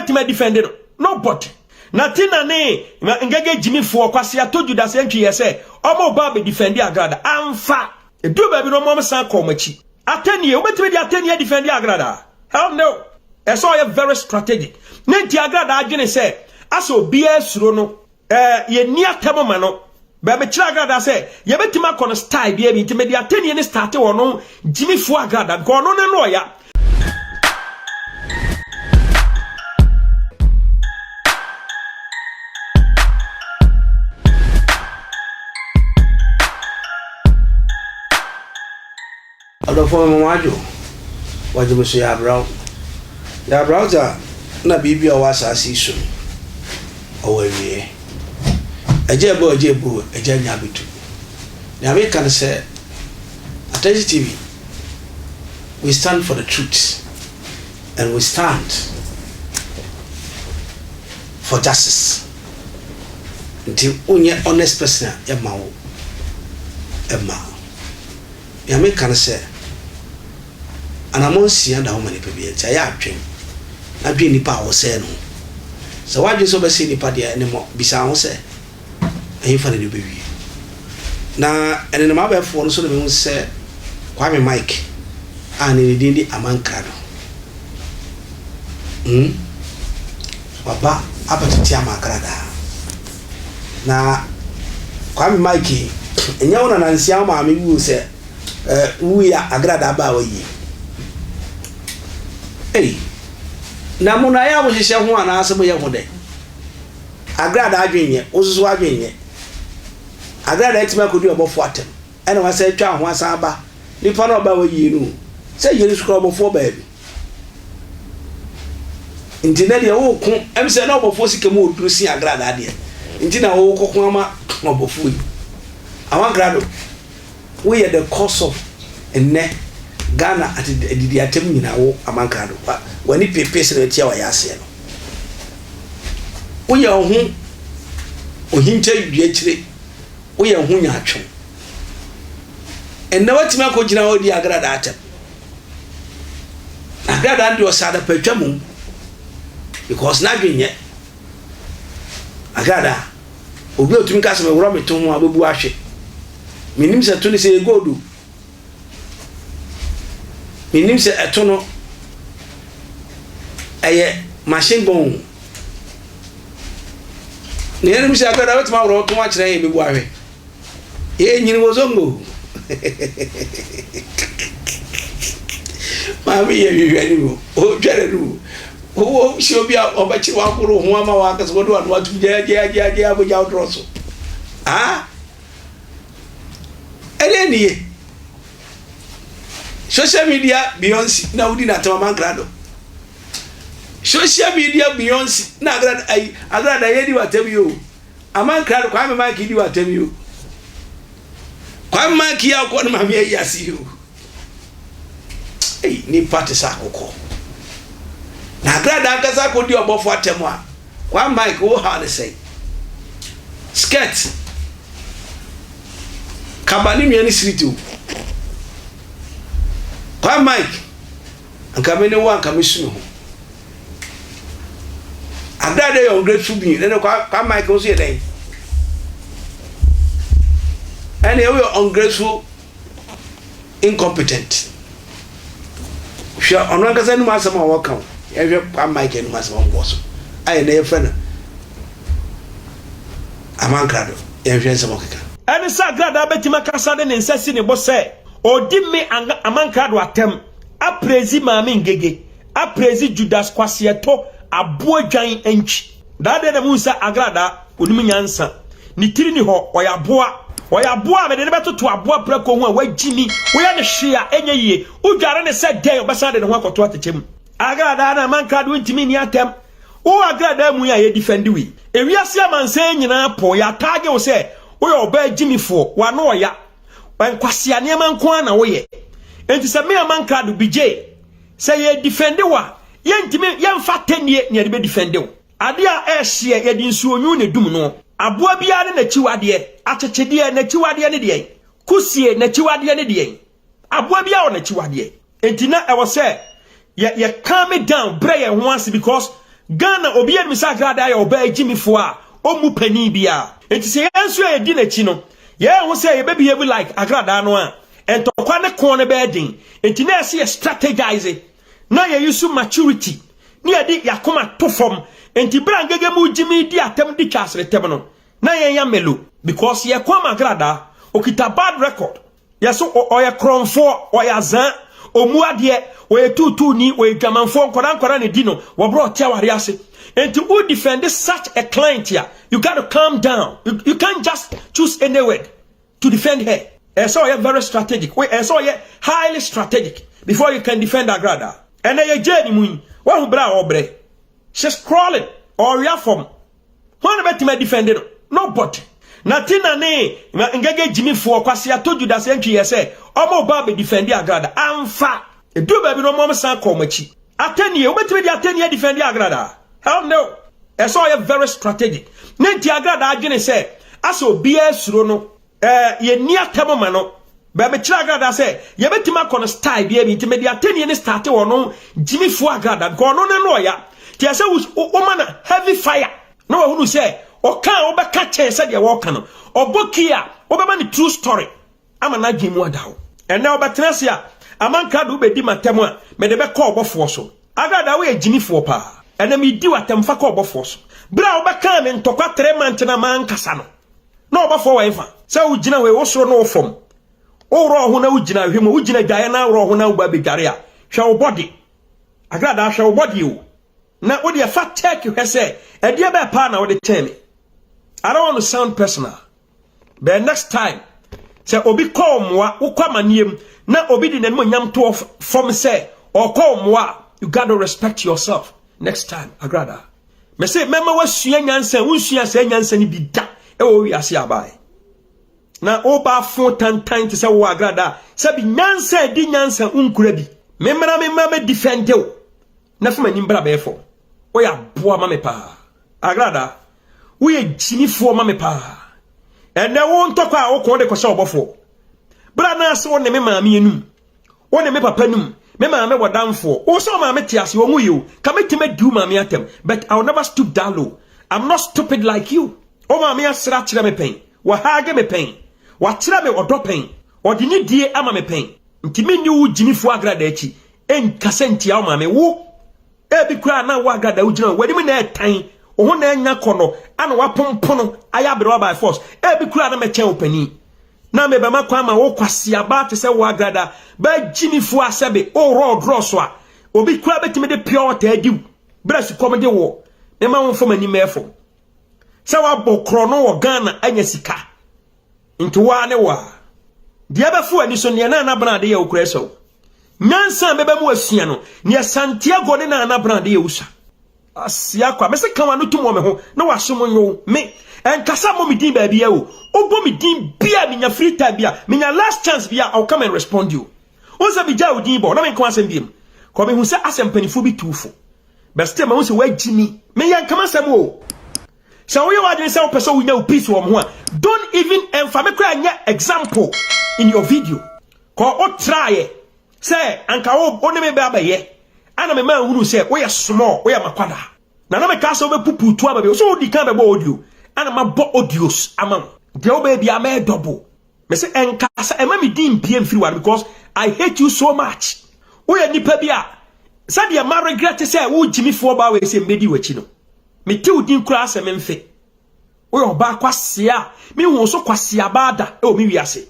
bɛtumi adifɛnde no? Nobody. Na Tina ne Ngege gyimifoɔ Kwasi Ato Judas Antwi yɛ sɛ ɔmo ba abɛdifɛnde Agrada. Amfa. Ɛduru baabi no ɔmo san kɔ ɔmo akyi. Atɛnie, wobɛtumi de atɛnie adifɛnde Agrada? Hell no. Ɛsɛ ɔyɛ very strategic. Ne nti Agrada adwene sɛ asɛ obiara suro no, ɛɛ yɛnni atɛm ma no. Baabi kyerɛ Agrada sɛ yɛbɛtumi akɔ no style biara bi nti mede atɛnie ne starte wɔ no gyimifoɔ Agrada because ɔno ne no ɔya. Ɔdɔfoɔ mema wo adwo, wɔgye me so yɛabrɛ wo. Yɛabrɛ wo dza na biribi a ɔwɔ asaase yi so no ɔwɔ awieɛ. Agya ɛbɔ agya ɛbu agya nya abɛtu. Nea meka ne sɛ Attention TV we stand for the truth and we stand for justice. Nti wonyɛ honest person a yɛmma wo mma. Nea meka ne sɛ, anammɔn nsia da hɔ ma nipa biara, nti ayɛ adwen na dwen nipa a wosɛe no ho. Sɛ w'adwen sɛ wobɛsɛe nipa deɛ a, ɛne mmɔ, bisa wo ho sɛ, ɛhefa na ɛde wobɛwie? Na ɛnenam abɛɛfoɔ no so na mehu sɛ Kwame Mike a ne ne din de Amankrado hmm, waba abɛtete ama agradaa. Na Kwame Mike yi, ɛnyɛ wo na nansia wo maame wuu sɛ eh, wui a agradaa baa wayie. Ei, na mo na ayɛ a mohyehyɛ ho anaasɛ moyɛ ho dɛ? Agradaa adwene nyɛ, wo nso so w'adwene nyɛ. Agradaa atumi akɔdi ɔbɔfoɔ atɛm, ɛna wasan atwa ho asan aba. Nipa no a ɔbaa wayie no o, sɛ yie no so koraa ɔbɔfoɔ baa bi. Nti nɛ deɛ woko ɛm sɛ na ɔbɔfoɔ sika mu ɔduru sin agradaa deɛ nti na wokɔko ama ɔbɔfoɔ yi awankrado woyɛ the cause of nnɛ Ghana adidi atɛm nyinaa wo amankrado w'ani pepe sɛ na atia wayɛ aseɛ no woyɛ wo ho ohinkyɛ dua akyire woyɛ wo ho nyaatwom ɛnnɛ watumi akɔgyina hɔ di agradaa atɛm Agradaa no deɛ ɔsɛ adapatwa mom because n'adwene nyɛ agradaa obi a otumi ka sɛ meworɔ me to ho a bɛbu ahwe menim sɛ to no sɛ yɛ gold o menim sɛ ɛto no ɛyɛ machine gun o na yɛnim sɛ agradaa bɛtumi aworɔ to akyerɛ yɛ bɛbu ahwe Yee nyini wɔ zongo. Maame yɛ hwehwɛ ne mu. Otwa ne mu. Wo si obi a ɔbɛkye wakoro ho ama wakasa wɔde wano atum gya gya gya gya abogya wodorɔ so. Ah? Ɛdeɛ nie. Social media Beyonce na wodi na atama mankrado. Social media Beyonce na agrada ayi agrada yɛ di watam yi o. Amankra no Kwame Mike di w'atɛm yi o. Kwame Mike yi a ɔkɔ ne maame ayi ase yi o. Ei, nipa te sɛ akokɔ. Na agrada ankasa akɔdi ɔbɔfo atɛm a, Kwame Mike wo haw ne sɛn? Skirt. Kaba ne nua ne siriti o. Kwame Mike, anka me ne wo anka mesu me ho. Agrada yɛ ungrateful being. Ɛnna kwa kwa Mike nso yɛ dɛn? Ɛnna woyɛ ungrateful incompetent. Hwɛ ɔno ankasa anim asɛm a wɔka o. Yɛhwɛ kwa Mike anim asɛm a wɔbɔ so. Ayɛ na yɛfrɛ no Amankrado. Yɛhwɛ nsɛm ɔkeka. Ɛne sɛ Agradaa bɛtumi akasa de ne nsa si ne bo sɛ ɔredi me Amankrado atɛm, aprezi Maame Ngege, Aprezi Judas Kwasieto aboa dwan ntwi. Daa deɛ na mehu sɛ Agradaa onim nyansa. Ne tiri ni hɔ, ɔyɛ aboa. Ɔyɛ aboa a mede no bɛtoto aboa prako ho a wagyimi. Woyɛ no hwee a ɛnyɛ yie. Wodware no sɛ dɛn ɔbɛsan de ne ho akɔto atɛkyɛ mu. Agradaa na Amankrado ntumi nni atɛm. Wo Agradaa mu yi a yɛdifɛnde wo yi, ewiase amansan nyinaa po, yɛataage wo sɛ woyɛ ɔbaa gyimifoɔ, w'ano ɔya, nkwasea nneɛma nko ara na woyɛ. Enti sɛ me Amankrado, Bijay, Sɛ yɛ defende wo a, yɛntumi yɛmfa atɛnnie na yɛde bɛ defende wo. Adeɛ a ɛhyeɛ, yɛde nsuonwunu na ɛdum no. Aboa biara ne n'akyiwadeɛ. Akyekyedeɛ, n'akyiwadeɛ ne deɛn? Kusie, n'akyiwadeɛ ne deɛn? Aboa biara wɔ n'akyiwadeɛ. Enti na ɛwɔ sɛ yɛ yɛ calm down, brɛ yɛn ho ase because Ghana obi anim sɛ Agradaa yɛ ɔbaa gyimifoɔ a ɔmmu panin biara. Nti sɛ yɛn nso a yɛdi n'akyi no, yɛn ho sɛ yɛbɛbehave like Agradaa no a, ntɔkwa ne ko no bɛyɛ den. Nti na ɛsɛ yɛ strategize na yɛyi so maturity ne yɛde yɛakoma to fam. Nti berɛ a Ngege mu gyimi di atɛm di twa aseretɛm no, na yɛn ya mellow because yɛkɔ ama Agradaa okita bad record. Yɛso ɔyɛ korɔmfoɔ, ɔyɛ azaa, ɔmu adeɛ, ɔyɛ tuutuuni, ɔyɛ dwamanfoɔ, nkwadaa nkwadaa na di no wɔborɔ ɔte aware ase. Nti wo defend such a client a, you got to calm down. You can't just choose any word to defend her. Ɛsɛ ɔyɛ very strategic, ɛsɛ ɔyɛ highly strategic before you can defend Agrada. Ɛnɛ yɛ gye ne mu yi, wahu berɛ a ɔbrɛ, she's crawling, ɔwea fam. Wɔn na bɛtumi defend no? Nobody. Na Tina ne Ngege gyimifoɔ Kwasi Ato Judas Antwi yɛ sɛ ɔmo ba bɛ defend Agrada, amfa edu baabi no, ɔmo san kɔ ɔmo akyi. Atenie wobɛtumi de atenie defend Agrada? Hell no. Ɛsɛ ɔyɛ very strategic. Ne nti Agrada adwene sɛ asɛ obiara suro no, yɛni atɛm ma no baabi kyerɛ Agrada sɛ yɛbɛtumi akɔ no style bi nti mede atenie ne start wɔ no gyimifoɔ Agrada because ɔno ne no ɔya nti ɛsɛ woma no heavy fire na wahunu sɛ ɔka a wobɛka kyɛn sɛdeɛ wɔka no. Ɔbɔ kii a wobɛma ne true story ama n'adwene mu ada wo. Ɛnɛ wobɛtena ase a, amanka de wobɛdi m'atɛm a mede bɛkɔ ɔbɔfoɔ so. Agrada, woyɛ gyimifoɔ paa. Ɛnɛ medi w'atɛm fa kɔ ɔbɔfoɔ so. Berɛ a wobɛkaa me ntɔkwa 3 months na mankasa no, na ɔbɔfoɔ wɔ ɛfa sɛ wogyina hɔ, wo soro ne wo fam, woworɔ ho na wogyina hwɛ mu, wogyina dwaeɛ na worɔ ho na woba bɛdware a, hwɛ wo bɔde. Agrada, hwɛ wo bɔde o, na wode ɛfa check hwɛ sɛ ɛdeɛ bɛɛ paa na wode kyɛn me. I don't want to sound personal, but next time sɛ obi kɔɔ mmoa, wokɔ amanneɛ mu na obi de n'anim onyam to fam sɛ ɔkɔɔ mmoa, you got to respect yourself next time. Agrada, mɛ sɛ mɛma wasua nyansa, wonsua sɛ nyansa no bi da ɛwɔ wiase abae na woba fo tantan te sɛ wo Agrada, sɛbi nyansa di nyansa nkura bi. Memmra memmra mɛ defend wo na fa m'anim bra bɛyɛ fam. Woyɛ aboa ma me paa. Agrada, woyɛ gyimifoɔ ma me paa. Ɛnɛ wo ntɔkwa a wokɔn de kɔhyɛ ɔbɔfoɔ bra na ase, wo ne me maame anum, wo ne me papa num, me maame wɔ damfoɔ, wo sɛ wo maame te ase, wɔn yi o ka mɛtumi adi wo maame atɛm, but I will never stoop that low. I'm not stupid like you. Wo maame asra kyerɛ me pɛn, wɔhaage me pɛn, wakyerɛ me ɔdɔ pɛn, ɔde ne die ama me pɛn, nti menni wo gyimifoɔ Agrada akyi ɛnkasa ntia wo maame. Wo ebi koraa na wo Agrada wogyina w'anim na ɛtan wo ho na ɛnya kɔ no ana wapompono ayɛ aberewa by force. Ebi koraa na mɛkyɛn wo panin na mebɛma kwan ma wo kwasiaba te sɛ wo Agrada bɛgyimifoɔ asɛbe worɔ ɔdorɔ so a, obi koraa bɛtumi de pure water adi wo berɛ sukɔm de wɔ. Mema wo mfam anim ɛfo sɛ woabɔ korɔ no wɔ Ghana anya sika, nti woa ne woa deɛ bɛfo ani so neɛ na anabena ade yɛ wo kora sɛ wo nyansa a mɛbɛ mu asua no neɛ Santiago ne na anabena ade yɛ wo sa asia kwa. Mɛsɛ ka wa no tum wɔ me ho na wasom nwo me ɛnkasa mmɔ me din baabi a o wobɔ me din bia, menya free time bia, menya last chance bia, I will come and respond you. Wo sɛ megya wo din bɔ na menka asɛm biam kɔ mehu sɛ asɛm mpanimfoɔ bi tu fo, but still mahu sɛ woagyi mi. Meyɛ nkama asɛm o. Sɛ woyɛ w'adwene sɛ wopɛ sɛ wonya wo peace wɔ mo ho a, don't even ɛmfa me koraa nyɛ example in your video. Kɔ wo try sɛ anka wo ne me bɛ abɛyɛ ana me ma hunu sɛ woyɛ small, woyɛ makwada na meka sɛ wobɛpupu tu aba bi so wodi kan bɛbɔ audio ana mabɔ audios ama wo deɛ wobɛyɛ bi ama ɛdɔbo. Me sɛ ɛnkasa ɛma me din mpie mfiri wa because I hate you so much. Woyɛ nipa bi a sɛdeɛ ma regret sɛ wo gyimifoɔ baa wei sɛ mbɛdi w'akyi no, mete wo din koraa sɛ memfe. Woyɛ ɔbaa kwasea a mehu so kwasea baa da ɛwɔ me wiase.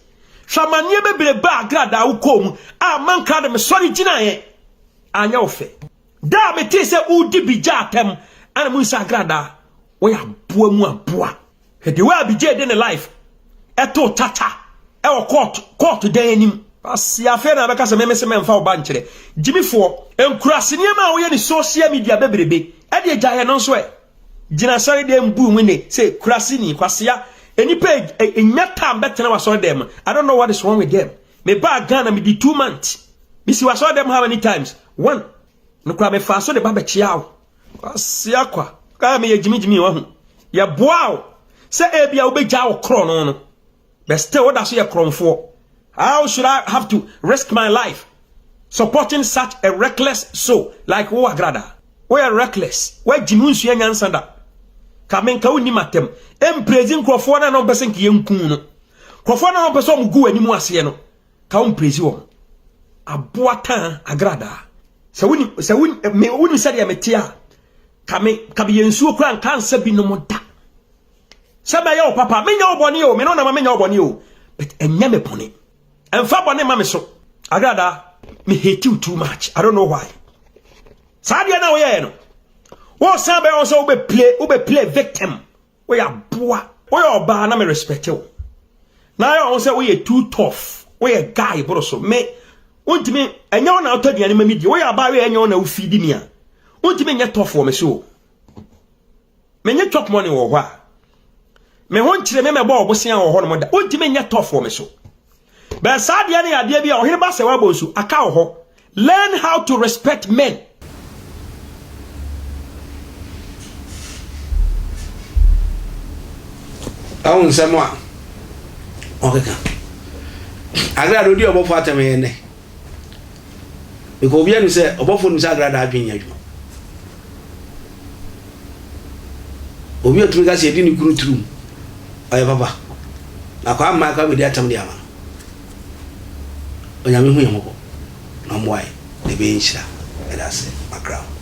Hwɛ amanneɛ bebrebe a Agradaa wo kɔɔ mu a mankra de mesɔre gyinaeɛ anyɛ wo fɛ. Da a metee sɛ wodi bi gya atɛm ana mu nsa, Agradaa, woyɛ aboa mu aboa. Hwɛ de wo a bigye de ne life ɛto tata ɛwɔ court dan anim asi. Afei na bɛka sɛ meme sɛ mɛmfa wo ba nkyerɛ gyimifoɔ nkurase. Nneɛma a woyɛ ne social media bebrebe ɛde agyaeɛ no nso ɛ gyina asɔre dɛm bu mu ne sɛ kurase ni kwasea. Nipa enya time bɛtena w'asɔre dɛm. I don't know what is wrong with them. Me ba Ghana, me di 2 months, me si w'asɔre dɛm how many times? One no kora mefa so de ba bɛkyia wo kwasea kwa kaa meyɛ gyimigyimi wɔ ho. Yɛboa wo sɛ ebia wobɛgya wo korɔ no, but still woda so yɛ korɔmfoɔ. How should I have to risk my life supporting such a reckless soul like wo, Agrada? Woyɛ reckless. Woagyi me wonsua nyansa da. Ka me nka wonni m'atɛm. Ɛmprezi nkurɔfoɔ no a na wɔmpɛ sɛ nka yɛnku no. Nkurɔfoɔ no a wɔmpɛ sɛ wɔgu w'anim aseɛ no, ka womprezi wɔn. Aboa tan agradaa. Sɛ wonim sɛ wonim me wonim sɛdeɛ mete a, ka me ka meyɛ nsuo koraa nka nsa binom da. Sɛ mɛyɛ wo papa, menyɛ wo bɔne o, me no na ma menyɛ wo bɔne o. But ɛnyɛ me bɔne. Ɛmfa bɔne ma me so. Agradaa, me hate you too much. I don't know why. Saa adeɛ no a woyɛɛ no, wosan bɛyɛ wo sɛ wobɛ play wobɛ play victim. Woyɛ aboa. Woyɛ ɔbaa na me respect wo. Na ayɛ wo sɛ woyɛ too tough. Woyɛ guy boro so. Me wontumi ɛnyɛ wo na wotɔ aduane ma me di. Woyɛ abaa woyɛ ɛnyɛ wo na wofidi me a. Wontumi nyɛ tough wɔ me so o. Menye chop money wɔ hɔ a. Me ho nkyerɛ me mɛbɔ ɔbosea wɔ hɔ nom da. Wontumi nyɛ tough wɔ me so. Bɛɛ saa adeɛ no yɛ adeɛ bi a ɔhene ba sɛ wabɔ nsu aka wɔ hɔ. Learn how to respect men. Ahu nsɛm a ɔkeka. Agrada odi ɔbɔfo atɛm yɛ nnɛ. Because obiara nim sɛ ɔbɔfo nim sɛ agrada adwene nyɛ adwuma. Obi a otumi ka sɛ yɛdi ne kunu turum ɔyɛ papa. Na kwa mmaa kwa bɛdi atɛm de ama no. Onyame hu yɛn mmɔbɔ na ɔmmoa yɛn na ɛbɛyɛ nhyira. Meda ase makra wo.